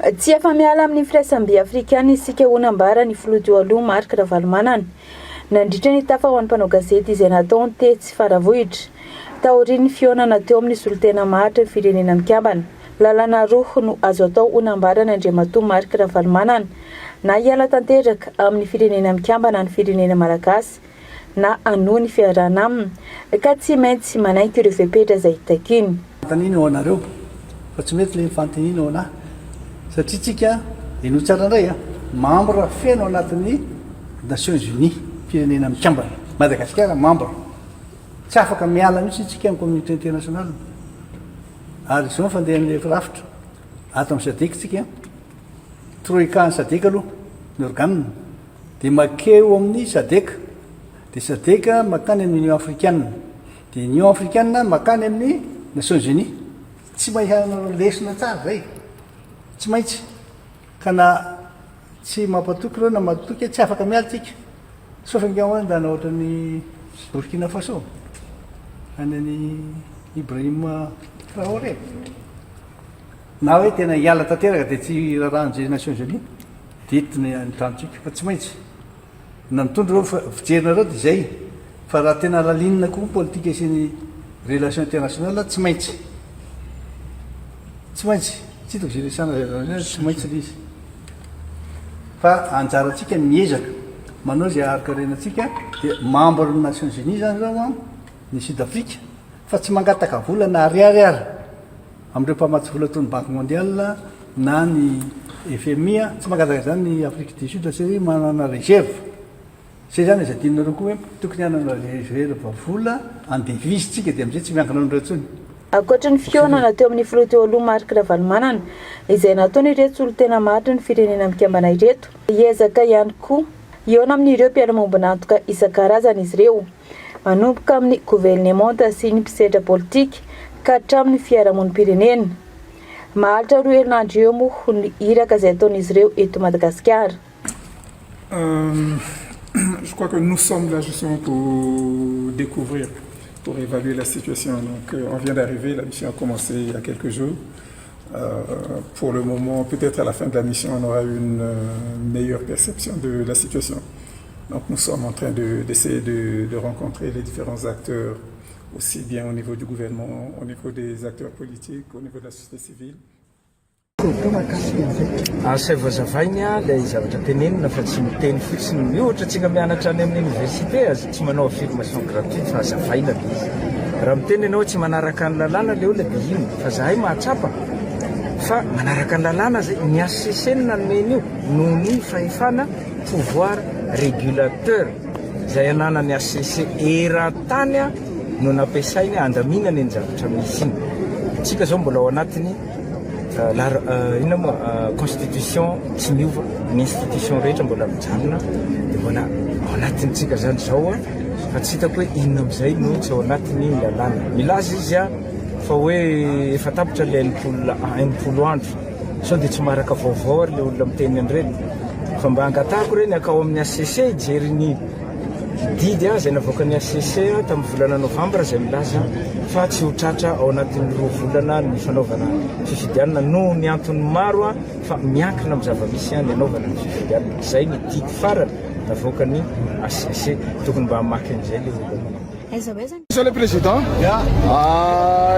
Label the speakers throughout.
Speaker 1: Tsy afa-miala amin'ny firaisambe afrikana isika hoy nambaran'ny filoha teo aloha Marc Ravalomanana nandritra ny tafa ho an'ny mpanao gazety izay nataony tetsy Faravohitra taorian'ny fihaonana teo amin'ny solontena maharitra ny Firenena Mikambana. Lalana roa no azo atao hoy nambaran'i Andriamatoa Marc Ravalomanana na hiala tanteraka amin'ny Firenena Mikambana ny firenena malagasy na hanohy ny fiarahana aminy ka tsy maintsy manaiky ireo fepetra izay takiany.
Speaker 2: Fanontaniana ho anareo fa tsy mety le fanontaniana ho anah satria tsika henoy tsara indray a, membre feno anatin'ny Nations Unies, firenena mikambana, Madagasikara membre, tsy afaka miala mihitsy tsika amin'ny communauté internationale ary izao ny fandehan'le rafitra ato amin'ny SADC tsika, troika ny SADC aloha ny organe. Dia makeo amin'ny Sadec, dia Sadec makany amin'ny Union Africaine, dia Union Africaine makany amin'ny Nations Unies. Tsy maintsy hanana lesona tsara zay, tsy maintsy. Ka na tsy mampatoky ireo na matoky, tsy afaka miala tsika. Sauf angamba hoe ndana ohatran'ny Burkina Faso, any an'i Ibrahim Traoré. Na hoe tena hiala tanteraka dia tsy raharahan'izay Nations Unies. Didy ny any tranontsika fa tsy maintsy na mitondra ireo fa fijerinareo dia izay fa raha tena lalinina koa politika sy ny relation internationale tsy maintsy tsy maintsy tsy hitako izay resahana relation tsy maintsy ilay izy fa anjarantsika miezaka manao izay harin-karenantsika dia membre ny Nations Unies zany zao an ny Sud Afrique fa tsy mangataka vola na ariary ary Amin'ireo mpamatsy vola toy ny Banque Mondiale na ny FMI, tsy mangataka izany ny Afrique du Sud satria manana réserve. Izay izany aza adinonareo koa hoe tokony hanana réserve vola en devise tsika dia amin'izay tsy miankina amin'ireo intsony.
Speaker 1: Ankoatra ny fihaonana teo amin'ny filoha teo aloha Marc Ravalomanana izay nataon'ireto solontena maharitry ny Firenena Mikambana ireto, hiezaka ihany koa hihaona amin'ireo mpiara-miombon'antoka isan-karazany izy ireo. manomboka amin'ny governemanta sy ny mpisedra politika ka hatramin'ny fiarahamonim-pirenena. Maharitra roa herinandro eo moa ny iraka izay ataon'izy ireo eto Madagasikara.
Speaker 3: Je crois que nous sommes là justement pour découvrir, pour évaluer la situation. Donc on vient d'arriver, la mission a commencé il y a quelques jours. Pour le moment, peut-être à la fin de la mission, on aura une meilleure perception de la situation. Donc nous sommes en train d'essayer de, de, de rencontrer les différents acteurs, aussi bien au niveau du gouvernement, au niveau des acteurs politiques, au niveau de la société civile.
Speaker 4: Asaivo azavainy ilay zavatra tenenina fa tsy miteny fotsiny. Ohatra antsika mianatra any amin'ny université aza tsy manao affirmation gratuite fa azavaina ilay izy. Raha miteny ianao hoe tsy manaraka ny lalàna ilay olona dia inona? Fa zahay mahatsapa fa manaraka ny lalàna zay. Ny HCC no nanome an'io noho ny fahefana pouvoir régulateur izay ananan'ny HCC eran-tany no nampiasainy handaminana iny zavatra misy iny. Tsika zao mbola ao anatin'ny la inona moa constitution tsy miova, ny institution rehetra mbola mijanona dia mbola ao anatintsika zany zao fa tsy hitako hoe inona amin'izay no tsy ao anatin'ny lalàna. Milaza izy fa hoe efa tapitra ilay 60 andro. Sao dia tsy maharaka vaovao ary le olona miteny an'ireny? Fa mba angatahako ireny hakao amin'ny HCC hijery ny didy izay navoakan'ny HCC tamin'ny volana novambra izay milaza fa tsy ho tratra ao anatin'ny roa volana ny fanaovana fifidianana noho ny antony maro fa miankina amin'ny zava-misy ny hanaovana ny fifidianana. Izay ny didy farany navoakan'ny HCC. Tokony mba hamaky an'izay le olona manao.
Speaker 5: Monsieur le Président,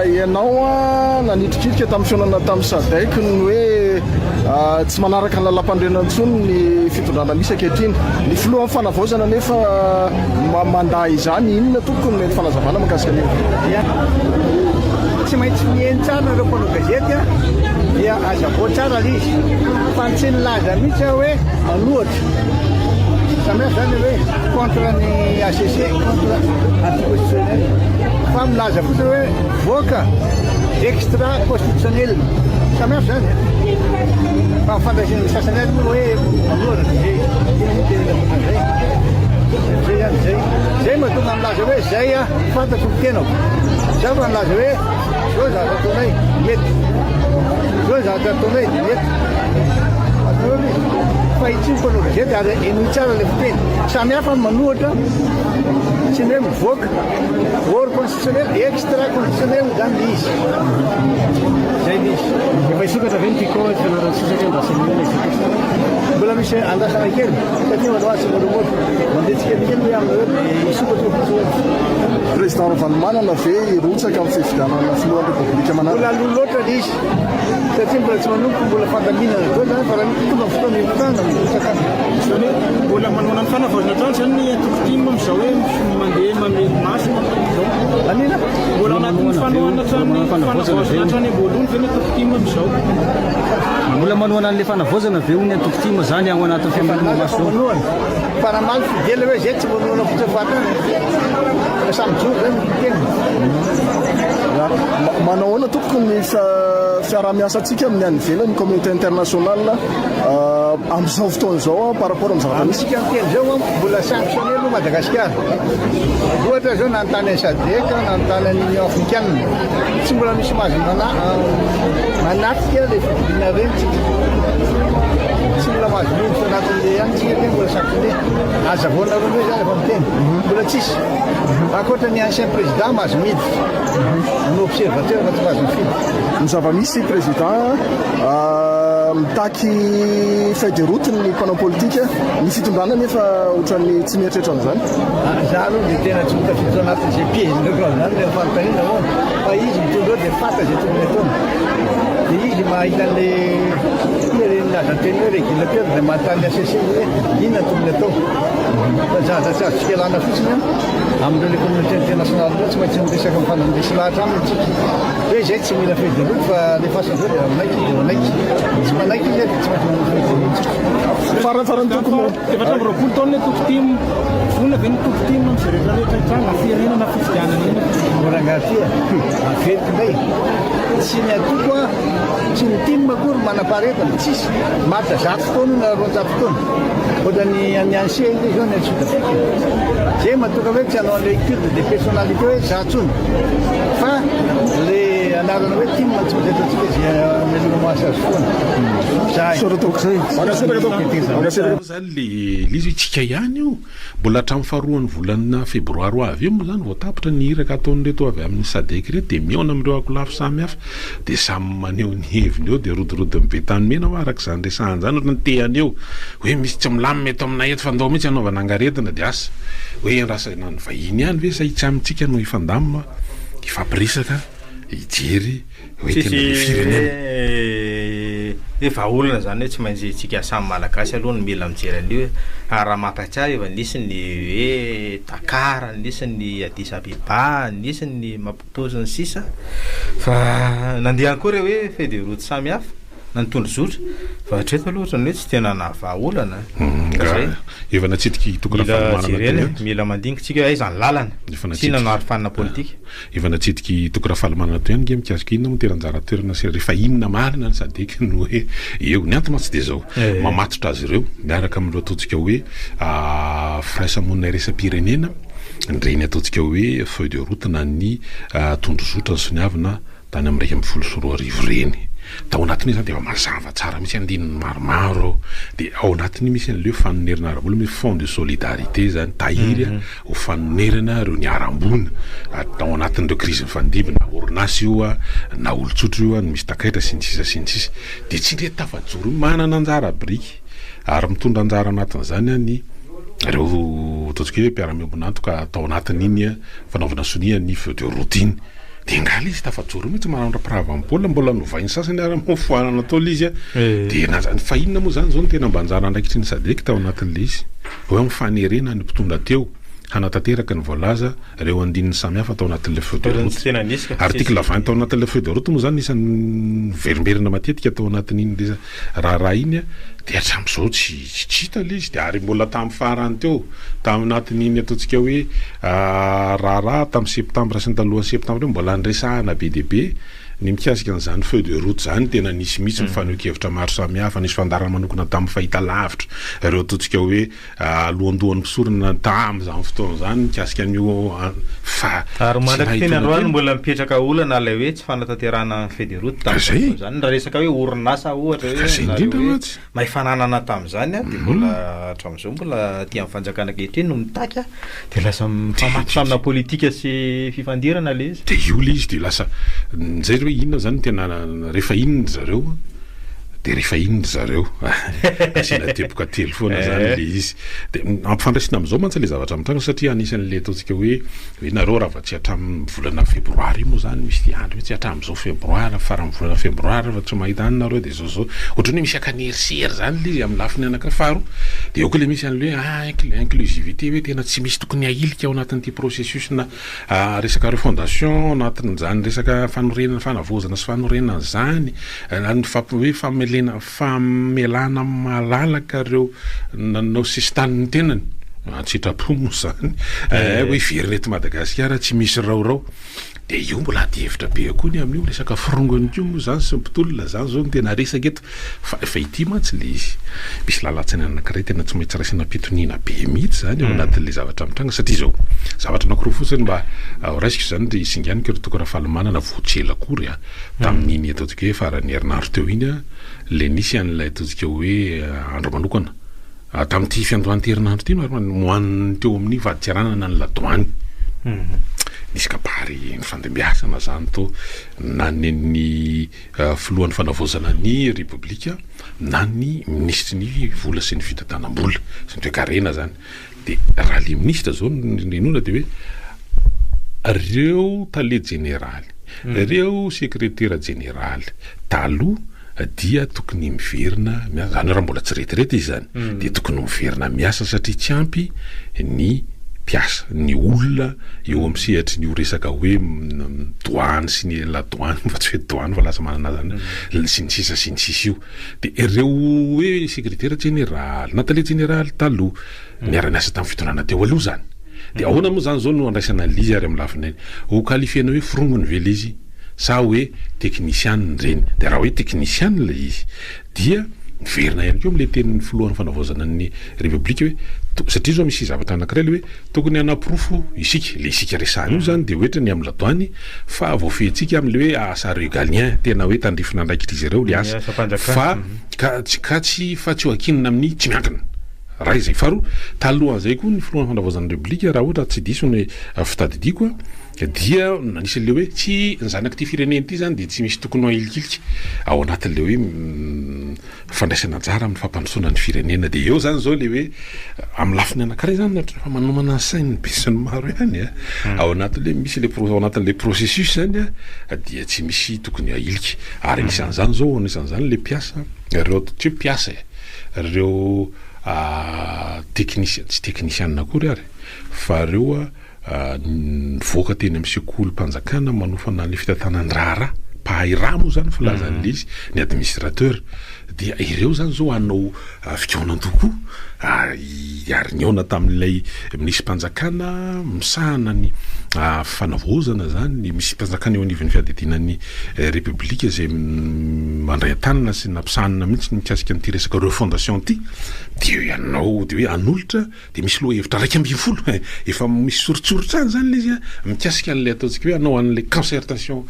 Speaker 5: ianao nanitrikitrika tamin'ny fihaonana tamin'ny Sadec ny hoe tsy manaraka ny lalàmpanorenana intsony ny fitondrana misy ankehitriny. Ny filohan'ny fanavaozana anefa mandà izany. Inona tompoko no mety fanazavana mahakasika an'io?
Speaker 2: Tsy maintsy miheno tsara nareo mpanao gazety a, dia azavao tsara le izy fa tsy nilaza mihitsy aho hoe manohatra. Samy hafa zany le hoe contre ny HCC, contre anticonstitutionnel fa milaza fotsiny hoe mivoaka extra constitutionnel. Samy hafa zany fa ny fandraisan'ny sasany azy moa hoe manohatra dia zay. Inona moa tena ilazana an'izay? Zay zany zay. Zay mahatonga milaza hoe zay a fantatro ny tenako. Za fa nilaza hoe zao zavatra ataonay mety. Zao zavatra ataonay dia mety. Azonareo ve izy? Fa ity ny mpanao gazety ary henoy tsara ilay fiteny. Samy hafa ny manohatra. Tsy ny hoe mivoaka hors constitutionnel, extra constitutionnel zany le izy. Zay le izy.
Speaker 6: Efa hisokatra ve ny Tiko eto Fianarantsoa satria andrasana olona hisokatra?
Speaker 2: Mbola misy andrasana kely satria manao azy tsimoramora. Mandeha tsikelikely hoe amin'ireo dia hisokatra fotsiny eo.
Speaker 5: Président Ravalomanana ve hirotsaka amin'ny fifidianana filohan'ny Repoblika manaraka?
Speaker 2: Mbola aloha loatra le izy satria mbola tsy manomboka, mbola fandaminana daholo zany fa raha tonga ny fotoana hirotsahana mirotsaka any.
Speaker 6: Izany hoe mbola manohana ny fanavaozana hatrany izany ny antoko tim amin'izao hoe mandeha mamely maso amin'izao.
Speaker 2: Manina?
Speaker 6: Mbola ao anatin'ny fanohanana hatrany fanavaozana hatrany am-boalohany ve ny antoko tim amin'izao? Mbola manohana an'ilay fanavaozana ve hoy ny antoko tim izany ao anatin'ny famelomana maso izao?
Speaker 2: Manohana. Fa raha maly Fidèle hoe zay tsy manohana fotsiny fahatany. Fa samy mijoro zany ny tena.
Speaker 5: Manao ahoana tompoko ny fiaraha-miasantsika amin'ny any ivelany, communauté internationale amin'izao fotoana izao par rapport amin'ny zavatra misy?
Speaker 2: Amintsika miteny izao mbola sanctionné aloha Madagasikara. Ohatra izao nanontany an'i Sadec, nanontany an'i Union Africaine. Tsy mbola misy mahazo manatrika ilay fivoriana ireny tsika. Tsy mbola mahazo miditra anatin'ilay ihany tsika dia mbola sanctionné. Azavaonareo indray zany efa miteny. Mbola tsisy. Ankoatra ny ancien président mahazo miditra. Ny observateur fa tsy mahazo mifidy.
Speaker 5: Ny zava-misy président mitaky feuille de route ny mpanao politika, ny fitondrana nefa ohatran'ny tsy mieritreritra an'izany.
Speaker 2: Za aloha dia tena tsy ho tafiditra anatin'izay piège-nareo amin'izany ilay fanontaniana ahoana fa izy mitondra eo dia fantany izay tokony ataony. Dia izy mahita an'ilay inona ireny lazan-teny hoe régulateur dia manontany ny HCC hoe inona no tokony atao. Fa zavatra tsy azontsika ialana fotsiny an, amin'ireo ilay communauté internationale ireo tsy maintsy miresaka mifandresy lahatra aminy tsika. Hoe izay tsy mila feuille de route fa alefaso avy eo dia manaiky dia manaiky. Tsy manaiky izy dia tsy maintsy manao feuille de route tsika.
Speaker 5: Farafarany tokony ho.
Speaker 6: 24 taona ny antoko tim. Vonona ve ny antoko tim amin'izay rehetra rehetra hitranga na firenena na fifidianana iny?
Speaker 2: Ô rangahy ty a! Averiko indray, tsy ny antoko a, tsy ny tim akory manam-paharetana, tsisy, maharitra zato taona io na 200 taona, ohatran'ny an'ny ANC anie izao ny any Sud Afrique e! Zay mahatonga hoe tsy hanao an'ilay culte de personnalité hoe za tsony, fa le anarana hoe tim tsy maintsy ataontsika izay hamelomana azy foana. Zay.
Speaker 5: Misaotra tompoko. Mankasitraka tompoko. Mankasitraka.
Speaker 7: Zany le izy hoe tsika ihany io. Mbola hatramin'ny faharoan'ny volana febroary ho avy io moa zany vao tapitra ny iraka ataon'ireto avy amin'ny Sadec ireto dia mihaona amin'ireo ankolafy samy hafa dia samy maneho ny heviny eo dia rodorodon'ny be tany mena hoa araka izany resahana izany ohatran'ny te haneho hoe misy tsy milamina eto aminay eto fa ndao mihitsy hanaovana angaredona dia asa hoe andrasana ny vahiny ihany ve sa itsy amintsika no hifandamina hifampiresaka hijery Hoe tena
Speaker 8: Tsisy
Speaker 7: le firenena.
Speaker 8: hoe vahaolana zany hoe tsy maintsy tsika samy malagasy aloha no mila mijery an'io e, ary raha mampatsiahy efa nisy ny hoe Dakar, nisy ny Addis Abeba, nisy ny Maputo sy ny sisa fa nandeha ihany koa ireo hoe feuille de route samihafa na ny tondrozotra fa hatreto aloha ohatran'ny hoe tsy tena nahavaha olana
Speaker 7: Nga
Speaker 8: zay.
Speaker 7: Efa natsidiky Toky
Speaker 8: Mila
Speaker 7: Rafalimanana teo
Speaker 8: jerena e,
Speaker 7: ihany.
Speaker 8: mila mandinika tsika hoe aiza ny lalana,
Speaker 7: Efa
Speaker 8: tsy inona
Speaker 7: natsidiky.
Speaker 8: no arofanina politika.
Speaker 7: Efa natsidik'i Toky Rafalimanana teo ihany nge mikasika inona moa tena anjara toerana sy rehefa inona marina ny Sadec no hoe eo. Ny antony mantsy dia izao, mamatotra azy ireo miaraka amin'ireo ataontsika hoe firaisamonina iraisam-pirenena ireny ataontsika hoe feuille de route na ny tondrozotra nosoniavina tany amin'ny 2011 ireny. Tao anatin'io izany dia efa mazava tsara mihitsy andininy maromaro ao. Dia ao anatin'io misy an'ilay hoe fanonerana ara-bola, misy fonds de solidarité izany, tahiry ho fanonerana ireo niharam-boina tao anatin'ireo krizy nifandimby, na orinasa io na olon-tsotra io no misy takaitra sy ny sisa sy ny sisa. Dia tsy indray tafajoro io, manana anjara biriky ary mitondra anjara anatin'izany ny ireo ataontsika hoe mpiara-miombon'antoka tao anatin'iny fanaovana sonia ny feu de route iny. Dia angaha ilay izy tafajoro mihitsy manandra-pirahavan'ny baolina, mbola novain'ny sasany ary moa foanana tao ilay izy Dia na zany, fa inona moa izany izao no tena mba anjara andraikitry ny Sadec tao anatin'ilay izy? Hoe amin'ny fanerena ny mpitondra teo hanatanteraka ny voalaza ireo andininy samihafa tao anatin'ilay feuille de route. Article 20 tao anatin'ilay feuille de route moa izany isan'ny miverimberina matetika tao anatin'iny raharaha iny dia hatramin'izao tsy tsy hita ilay izy dia ary mbola tamin'ny farany teo tamin'ny anatin'iny ataontsika hoe raharaha tamin'ny septambra sy ny talohan'ny septambra iny mbola niresahana be dia be. Ny mikasika an'izany feuille de route izany tena nisy mihitsy ny fanehoan-kevitra maro samihafa, nisy fandaharana manokana tamin'ny fahitalavitra, ireo ataontsika hoe alohandohan'ny mpisorona tamin'izany fotoana izany mikasika an'io fa
Speaker 8: Ary
Speaker 7: tsy
Speaker 8: mandrak'iteny
Speaker 7: nahitana
Speaker 8: androany
Speaker 7: tena.
Speaker 8: mbola mipetraka olana ilay hoe tsy fanatanterahana ny feuille de route tamin'izany
Speaker 7: Zay.
Speaker 8: fotoana izany, raha resaka hoe orinasa ohatra
Speaker 7: Ka
Speaker 8: hoe
Speaker 7: zay
Speaker 8: nareo
Speaker 7: indrindra
Speaker 8: hoe
Speaker 7: mantsy.
Speaker 8: Mahay fananana tamin'izany dia mbola hatramin'izao mbola aty amin'ny fanjakana ankehitriny no mitaky dia lasa mifamatotra amina politika sy fifandirana ilay izy.
Speaker 7: Dia io ilay izy dia lasa zay hoe inona zany no tena rehefa inona ry zareo dia rehefa inona ry zareo asiana teboka telo foana zany ilay izy. Dia ampifandraisina amin'izao mantsy ilay zavatra mitranga satria anisan'ilay ataontsika hoe Hoe nareo raha vao tsy hatramin'ny volana febroary io moa zany misy andro mihitsy hatramin'izao febroary faran'ny volana febroary raha tsy mahita any nareo dia zao zao ohatran'ny hoe misy akanerisiery zany le izy amin'ny lafiny anankiray faharoa dia eo koa le misy an'le hoe ah inclusivité hoe tena tsy misy tokony ahilika ao anatin'ity processus na resaka refondation anatin'izany resaka fanorenana fanavaozana sy fanorenana izany na ny famp- hoe famelena Famelana malalaka ireo nanao sesitany ny tenany, an-tsitrapo moa izany, eh, hoe hiverina eto Madagasikara tsy misy raorao. Dia io mbola adihevitra be koa ny amin'io resaka forongony koa moa izany sy ny mpitolona izany izao no tena resaka eto. Fa efa ity mantsy ilay izy. Misy lalan-tsaina anankiray tena tsy maintsy raisina am-pitoniana be mihitsy izany ao anatin'ilay zavatra mitranga satria izao, zavatra anankiroa fotsiny mba ho raisiko izany ry singaniko ry Toky Rafalimanana vao tsy ela akory a. Tamin'iny ataontsika hoe faran'ny herinandro teo iny ilay nisy an'ilay ataontsika hoe andro manokana tamin'ity fiandohan'ity herinandro ity marina ho an'ny teo amin'ny fadintseranana ny ladoany. Nisy kabary nifandimbiasana izany tao na ny an'ny filohan'ny fanavaozana ny Repoblika na ny minisitry ny vola sy ny fitantanam-bola sy ny toekarena izany. Dia raha le minisitra zao no henoina dia hoe reo tale jeneraly, reo sekretera jeneraly taloha dia tokony miverina miasa, zany hoe raha mbola tsy retraite izy zany dia tokony miverina miasa satria tsy ampy ny mpiasa, ny olona eo amin'ny sehatry ny io resaka hoe doany sy ny ladoany fa tsy hoe doany fa lasa manana zany sy ny sisa sy ny sisa io. Dia ireo hoe sekretera jeneraly na tale jeneraly taloha niara-niasa tamin'ny fitondrana teo aloha izany. Dia ahoana moa izany izao no andraisana an'ilay izy ary amin'ny lafiny eny? Ho qualifier-na hoe forongony ve ilay izy sa hoe teknisianina ireny? Dia raha hoe teknisianina ilay izy dia miverina ihany koa amin'ilay tenin'ny filohan'ny fanavaozana ny Repoblika hoe satria izao misy zavatra anankiray ilay hoe Tokony hanaporofo isika, le isika resahana io zany dia oetra ny amin'ny ladoany fa voafehintsika amin'le hoe asa regalien, tena hoe tandrifin'andraikitr'izy ireo le asa fa ka tsy ka tsy fa tsy ho ankinina amin'ny tsy miankina. Ray izay. Faharoa, talohan'izay koa ny filohan'ny fanavaozan'ny Repoblika raha ohatra tsy diso ny fitadidiako dia anisan'le hoe tsy ny zanak'ity firenena ity zany dia tsy misy tokony ho ahilikilika ao anatin'le hoe fandraisana anjara amin'ny fampandrosoana ny firenena. Dia eo izany izao ilay hoe amin'ny lafiny anankiray izany ohatra efa manomana ny sain'ny besinimaro ihany a, ao anatin'ilay misy ilay pro- ao anatin'ilay processus izany a, dia tsy misy tokony ahilika. Ary anisan'izany izao, anisan'izany ilay mpiasa, ireo tsy hoe mpiasa e, ireo teknisiana, tsy teknisiana akory ary fa ireo Nivoaka teny amin'ny sekolim-panjakana manofana ny fitantanan-draharaha, mpahay raha moa izany filazan'ilay izy, ny administrateur. Dia ireo izany izao hanao fikaonan-doha koa, ary nihaona tamin'ilay minisi-panjakana misahana ny fanavaozana izany, ny minisi-panjakana eo anivon'ny fiadidiana ny Repoblika izay mandray an-tanana sy nampisahanina mihitsy ny mikasika an'ity resaka refondation ity, dia ianao dia hoe hanolotra Dia misy lohahevitra 11 eh, efa misy soritsoritra any izany ilay izy mikasika an'ilay ataontsika hoe hanao an'ilay concertation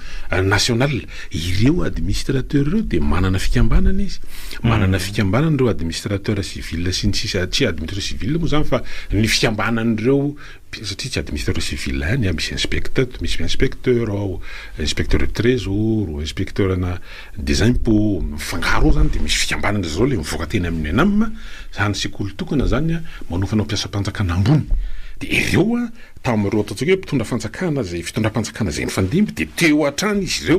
Speaker 7: nationale. Ireo administrateurs ireo dia manana fikambanana izy, manana fikambanana ireo administrateurs civils sy ny sisa, tsy administrateur civil moa izany fa ny fikambanan'ireo, satria tsy administrateur civil ihany, misy inspecteur, misy inspecteur ao, inspecteur de trésor, inspecteur ana Des impôts, mifangaro ao zany de misy fikambanana zao le mivoaka teny amin'ny ENAM, zany sekoly tokana zany manofana mpiasam-panjakana ambony de ireo a tamin'ireo ataontsika hoe mpitondra fanjakana zay fitondram-panjakana zay nifandimby de teo hatrany izy ireo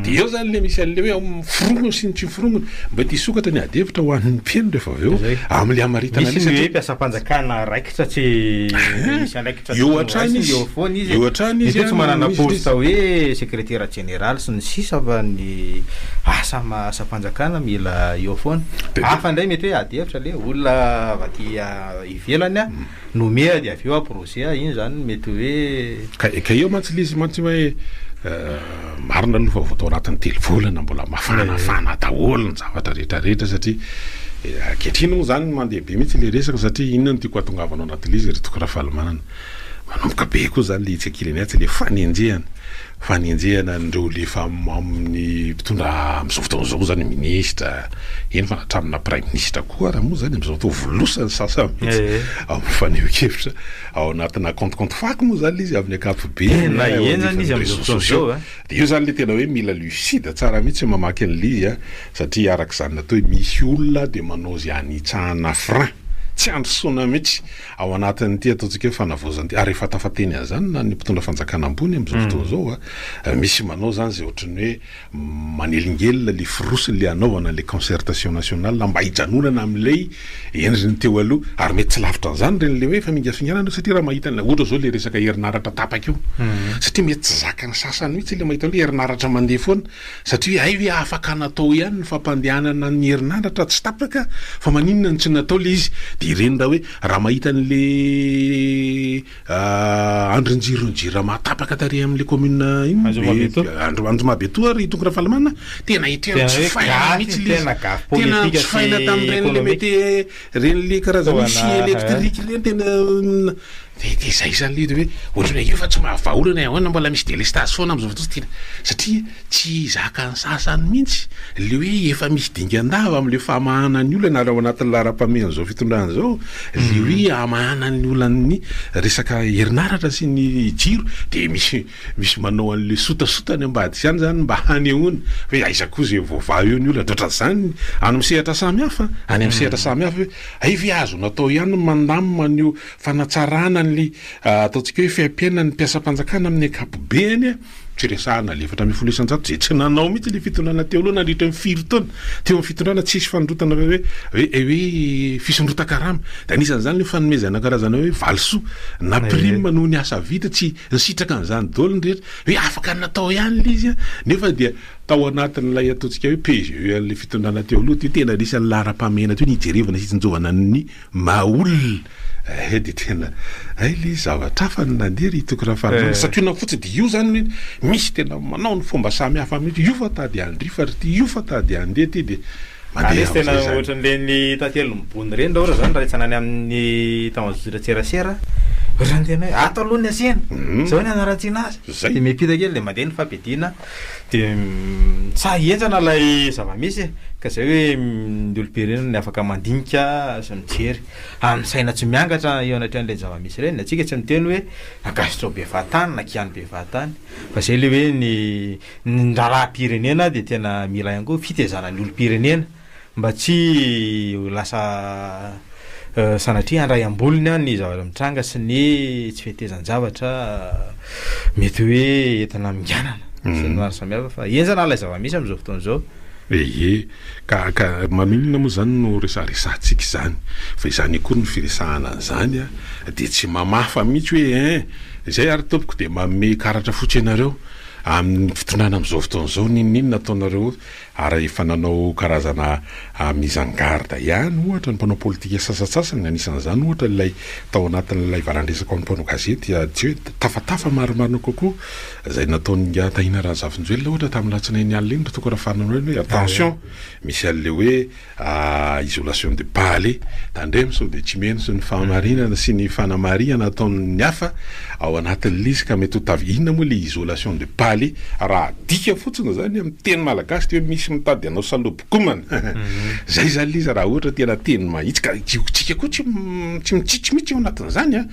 Speaker 7: de eo zany le misy an'le hoe miforongony sy ny tsy miforongony mba te hisokatra ny ady hevitra ho an'ny mpihaino rehefa avy eo amin'le hamaritana
Speaker 8: Misy ny hoe mpiasam-panjakana raikitra tsy misy andraikitra
Speaker 7: Eo hatrany izy,
Speaker 8: eo foana izy,
Speaker 7: eo hatrany izy
Speaker 8: mety hoe tsy
Speaker 7: an,
Speaker 8: manana
Speaker 7: misy
Speaker 8: poste hoe sekretera jeneraly sy ny sisa fa ny asa maha asam-panjakana mila eo foana. Hafa indray mety hoe ady hevitra le olona avy aty ivelany an, nomea dia avy eo approcher, iny zany mety hoe.
Speaker 7: Ka ka eo mantsy le izy mantsy hoe Marina aloha fa vao tao anatin'ny 3 volana mbola mafanafana daholo ny zavatra rehetrarehetra, satria ankehitriny moa zany mandeha be mihitsy le resaka. Satria inona no tiako hahatongavana ao anatin'le izy, ry Toky Rafalimanana? Manomboka be koa zany le hetsika kely atsy, le fanenjehana an'ireo le efa amin'ny mpitondra amin'izao fotoana izao zany, ministra eny fa hatramina praiminisitra koa raha moa zany amin'izao fotoana volosany sasany mihitsy amin'ny fanehoan-kevitra ao anatina compte compte fako moa zany le izy amin'ny ankapobeny.
Speaker 8: Tena henjana izy amin'izao fotoana izao a.
Speaker 7: De io zany le tena hoe mila lucide tsara mihitsy mamaky an'le izy a, satria araka izany natao hoe misy olona de manao izay hanitsahana frein tsy handrosoana mihitsy ao anatin'ity ataontsika hoe fanavaozana ity. Ary efa tafateny an'izany na ny mpitondra fanjakana ambony amin'izao fotoana izao a, misy manao zany izay ohatran'ny hoe manelingelina le firosiny le hanaovana le concertation nationale mba hijanonana amin'ilay endriny teo aloha. Ary mety tsy lavitra an'izany ireny le hoe famingafinganana, satria raha mahita an'ilay ohatra zao le resaka herinaratra tapaka io, satria mety tsy zakan'ny sasany mihitsy le mahita hoe herinaratra mandeha foana, satria hay hoe afaka natao ihany ny fampandehanana ny herinaratra tsy tapaka, fa maninona no tsy natao le izy? De ireny raha hoe raha mahita an'le andrin-jiron'ny Jirama tapaka tary amin'le commune iny Anjoma Betoa ary Toky Rafalimanana, tena hitrena tsy faina mihitsy le izy, tena tsy faina tamin'ireny le mety reny le karazana scie électrique reny tena. De zay zany le hoe ohatran'ny hoe io fa tsy mahavaha olana e, ahoana mbola misy délestage foana amin'izao fotoana izao, satria tsy zakan'ny sasany mihitsy le hoe efa misy dingan-dava amin'le famahana ny olana, ary ao anatin'ny laharam-pahamehan'izao fitondrana izao le hoe hamahana ny olan'ny resaka herinaratra sy ny jiro, de misy manao an'le sotasota any ambadika any zany mba hanehoana hoe aiza koa zay voavaha eo ny olana. De ohatran'izany any amin'ny sehatra samihafa, any amin'ny sehatra samihafa hoe hay ve azo natao ihany ny mandamina an'io fanatsarana an'ilay ataontsika hoe fiaimpiainan'ny mpiasam-panjakana amin'ny ankapobeny, tsy resahana ilay 14% izay tsy nanao mihitsy ilay fitondrana teo aloha nandritra ny firy taona teo amin'ny fitondrana, tsisy fanondrotana hoe hoe fisondrotan-karama, dia anisan'izany ilay fanomezana karazana hoe valisoa na prime noho ny asa vita, tsy nisitraka an'izany daholo ny rehetra, hoe afaka natao ihany ilay izy nefa dia tao anatin'ilay ataontsika hoe PGE an'ilay fitondrana teo aloha dia tena anisan'ny laharam-pahamehana teo ny hijerevana sy hitsinjovana ny Maha olona eh de tena hay le zavatra hafa no nandeha ry Toky Rafalimanana eh. Santionany fotsiny de io zany hoe misy tena manao ny fomba samy hafa mihitsy, io fa tady handrifa ry ty, io fa tady handeha ty de mandeha
Speaker 8: Ary tena
Speaker 7: amizay zany.
Speaker 8: ohatran'ireny tantely mibony ireny raha ohatra zany raha hitsana any amin'ny tambajotran-tserasera, ohatran'ny tena hoe ato aloha ny asiana, zao ny hanaratsiana azy,
Speaker 7: Zay.
Speaker 8: de miampita kely de mandeha ny fampiadiana. Dia sahy henjana ilay zava-misy e! Ka izay hoe ny olom-pirenena ny afaka mandinika sy mijery amin'ny saina tsy miangatra eo anatrehan'ireny zava-misy ireny. Ny antsika tsy miteny hoe ankasitrao be fahatany na kiano be fahatany fa izay ilay hoe ny ny raharaham-pirenena dia tena mila ihany koa fitaizana ny olom-pirenena. Mba tsy ho lasa sanatria handray am-bolony ny zavatra mitranga sy ny tsy fetezan-javatra mety hoe entina haminganana sy ny maro samihafa fa henjana ilay zava-misy amin'izao fotoana izao.
Speaker 7: Ehe, ka ka maninona moa izany no resaresahantsika izany? Fa izany akory ny firesahana an'izany dia tsy mamafa mihitsy hoe ein, izay ary tompoko dia manome karatra fotsy anareo amin'ny fitondrana amin'izao fotoana izao n'inon'inona ataonareo. Ary efa nanao karazana mise en garde ihany ohatra ny mpanao politika sasantsasany, anisan'izany ohatra ilay tao anatin'ilay valan-dresaka ho an'ny mpanao gazety, tsy hoe tafatafa marimarina kokoa, izay nataon'ingahy Tahina Razafinjoelina ohatra tamin'ny alatsinainy alina iny, ry Toky Rafarinanao iny hoe attention, misy an'ilay hoe Isolation de palais. Tandremo sao dia tsy mino sy ny fahamarinana sy ny fanamarihana ataon'ny hafa ao anatin'ny lisy ka mety ho tavy. Inona moa ilay isolation de palais? Raha adika fotsiny izany amin'ny teny malagasy dia hoe misy mitady hanao salobokomana. Izay izany ilay izy raha ohatra tena teny mahitsy ka tsika koa tsy mitsitsy mihitsy ao anatin'izany an.